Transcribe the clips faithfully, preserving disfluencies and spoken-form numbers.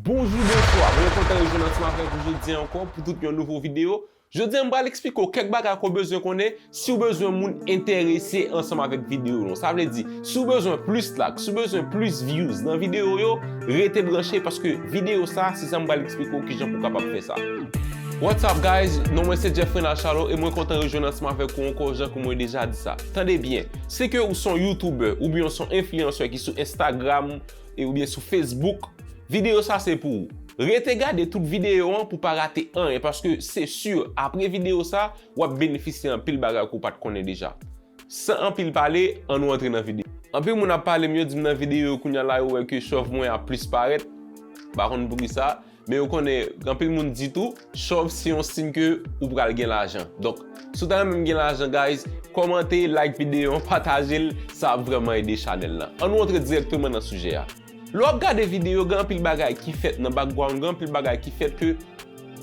Bonjou, bonswa. Mwen kontan rejwenn ansanm avèk ou jodi a ankò pou tout yon nouvo videyo. Jodi a, m pral eksplike w kèk bagay ke w bezwen konnen si w bezwen moun enterese ansanm avèk videyo w lan. Sa vle di, si w bezwen plis like, si w bezwen plis views nan videyo yo, rete branche paske videyo sa, se sa m pral eksplike w kijan pou w kapab fè sa. What's up, guys? Non mwen se Jeff Renald Charlot e mwen kontan rejwenn ansanm avèk ou ankò, jan ke mwen deja di sa. Tande byen, si ke ou se yon YouTuber oubyen ou se yon enfliyansè ki sou Instagram e oubyen sou Facebook, videyo sa se pou ou. Rete gade tout videyo an pou pa rate anyen, paske se si, apre videyo sa, w ap benefisye anpil bagay ke w pa t konnen deja. San anpil pale, ann nou antre nan videyo. Anpil moun ap pale m, yo di m nan videyo yo kounye a la, yo wè ke chòv mwen ap plis parèt. M pa konn poukisa, men yo konnen, anpil moun di tou, chòv se yon siy ke ou pral gen lajan. Donk, si w ta renmen gen lajan, guys, kòmante, like videyo an, pataje l, sa ap vrèman ede chanèl lan. Ann nou antre dirèkteman nan sijè a. Lè w ap gade videyo, gen anpil bagay ki fèt nan background, gen anpil bagay ki fèt ke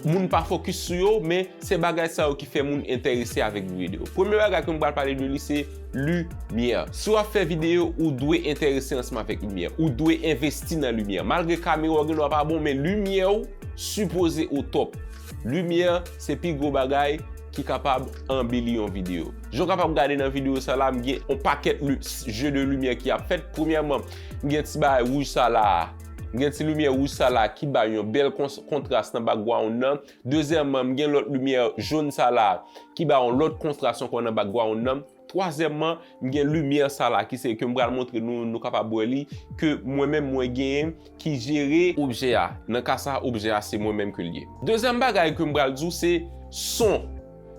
moun pa fokis sou yo, men se bagay sa yo ki fè moun enterese avèk videyo. Premye bagay ke m pral pale de li, se limyè. Si w ap fè videyo, ou dwe enterese ansanm avèk limyè. Ou dwe envesti nan limyè. Malgre kamera w gen dwa pa bon, men limyè w sipoze o top. Limyè, se pi gwo bagay ki kapab anbeli yon videyo. Jan w kapab gade nan videyo sa la, m gen yon pakèt li-, jeu de limyè ki ap fèt. Premyèman, m gen ti bagay wouj sa la. M gen ti limyè wouj sa la ki bay yon bèl kons-, kontras nan background nan. Dezyèmman, m gen lòt limyè jòn sa la ki bay yon lòt kontras ankò nan background nan. Twazyèmman, m gen limyè sa la ki se ke m pral montre nou, nou kapab wè li, ke mwen menm mwen genyen ki jere objè a. Nan ka sa, objè a se mwen menm ke l ye. Dezyèm bagay ke m pral di w se son.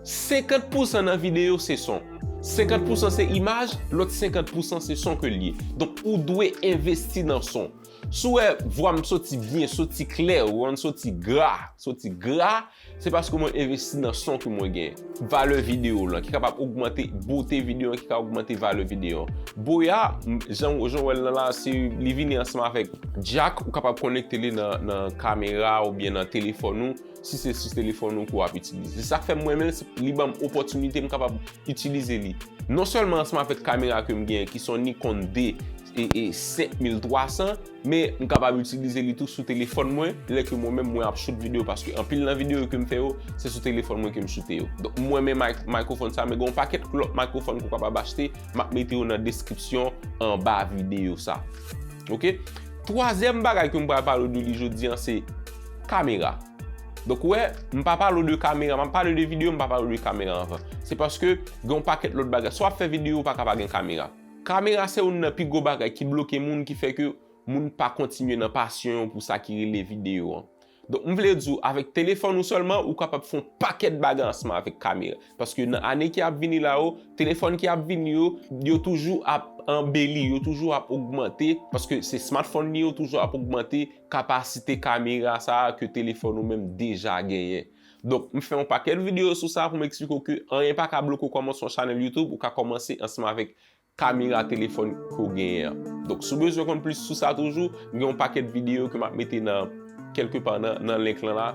Senkant pousan nan videyo se son. Senkant pousan se imaj, lòt senkant pousan se son ke l ye. Donk, ou dwe envesti nan son. Si w wè vwa m soti byen, soti klè, w wè m soti gra, soti gra, se paske mwen envesti nan son ke mwen genyen. Valè videyo w lan, ki kapab ogmante bote videyo an, ki ka ogmante valè videyo an. Boya, m, jan, jan w wè l lan la, se, li vini ansanm avèk jack, ou kapab konekte li nan, nan kamera oubyen nan telefòn ou, si se sou telefòn ou ke w ap itilize. Se sa k fè mwen menm, se, li ban m opòtinite m kapab itilize li. Non sèlman ansanm avèk kamera ke m genyen, ki se yon Nikon D e, e senk mil twa san, men m kapab itilize li tou sou telefòn mwen, lè ke mwen menm mwen ap shoot videyo, paske anpil nan videyo ke m fè yo, se sou telefòn mwen ke m shoute yo. Donk, mwen men mic-, microphone sa, men gen yon pakèt lòt microphone ke w kapab achte, m ap mete yo nan deskripsyon anba videyo sa. Oke? Twazyèm bagay ke m pral pale w de li jodi a, se kamera. Donk, ou wè, m pa pale w de kamera, m ap pale de videyo, m pa pale w de kamera anvan. Se paske gen yon pakèt lòt bagay. Si w ap fè videyo, ou pa ka pa gen kamera. Kamera se youn nan pi gwo bagay ki bloke moun, ki fè ke moun pa kontinye nan pasyon yo pou sa ki rele videyo an. Donk, m vle di w, avèk telefòn ou sèlman, ou kapab fè yon pakèt bagay ansanm avèk kamera. Paske nan ane ki ap vini la yo, telefòn ki ap vini yo, yo toujou ap anbeli, yo toujou ap ogmante, paske se smartphone li yo toujou ap ogmante kapasite kamera sa a ke telefòn ou menm deja genyen. Donk, m fè yon pakèt videyo sou sa pou m eksplike w ke anyen pa ka bloke w kòmanse yon chanèl YouTube, ou ka kòmanse ansanm avèk kamera telefòn ke w genyen an. Donk, si w bezwen konn plis sou sa toujou, m gen yon pakèt videyo ke m ap mete nan, kèlkepa nan, nan link lan la,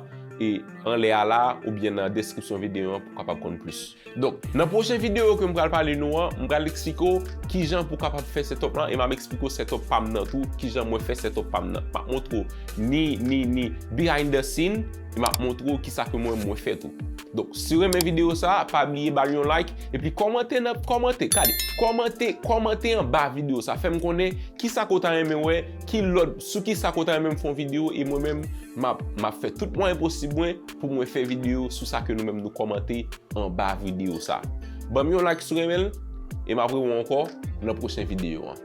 e anlè a la, oubyen nan deskripsyon videyo an pou w kapab konn plis. Donk, nan pwochen videyo ke m pral pale nou an, m pral eksplike w kijan pou w kapab fè setup lan, e m ap eksplike w setup pa m nan tou, kijan mwen fè setup pa m nan. M ap montre w ni, ni, ni behind the scene, e m ap montre w kisa ke mwen, mwen fè tou. Donk, si w renmen videyo sa, pa bliye ba l yon like, epi kòmante nan, kòmante, gade, kòmante, kòmante anba videyo sa. Fè m konnen kisa ke w ta renmen wè, ki lòt, sou kisa ke w ta renmen m fè yon videyo, e mwen menm, m ap, m ap fè tout mwayen posib mwen pou mwen fè videyo sou sa ke nou menm nou kòmante anba videyo sa. Ban m yon like si w renmen l, e m ap rewè w ankò nan pwochen videyo an.